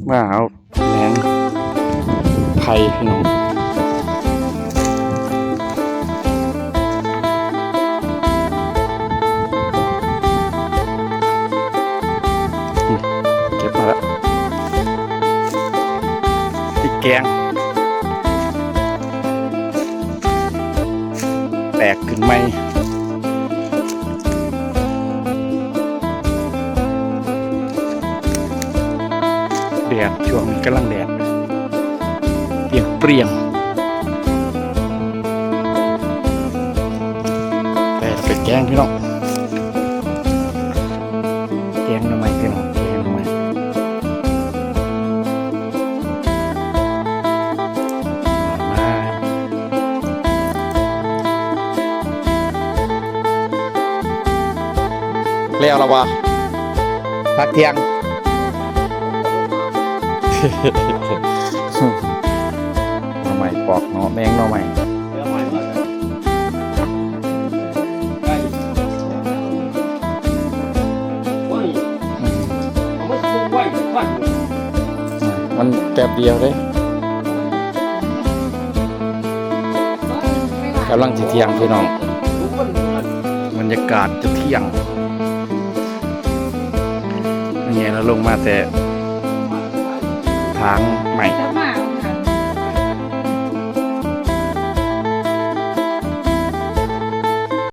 ມາເອົາແໜງໄຜ່ພີ່ນ້ອງ ເກັບມາແລ້ວ ຊິແກງ ແຕກຂຶ້ນໃໝ່ ແດດ ຊ່ວງນີ້ກຳລັງແດດ ປຽງໆ ແຕ່ໄປແກງພີ່ນ້ອງ ແກງໜໍ່ໄມ້ພີ່ນ້ອງ ແກງໜໍ່ໄມ້ ມາ ແລ້ວລະວະ ພັກທ່ຽງ ໜໍ່ໄມ້ປອກເນາະ ແມງໜໍ່ໄມ້ ມັນແປັບດຽວເດ້ ກຳລັງຊິທ່ຽງພີ່ນ້ອງ ບັນຍາກາດຈະທ່ຽງ ແມ່ນລະ ລົງມາແຕ່ຖາງໄມ້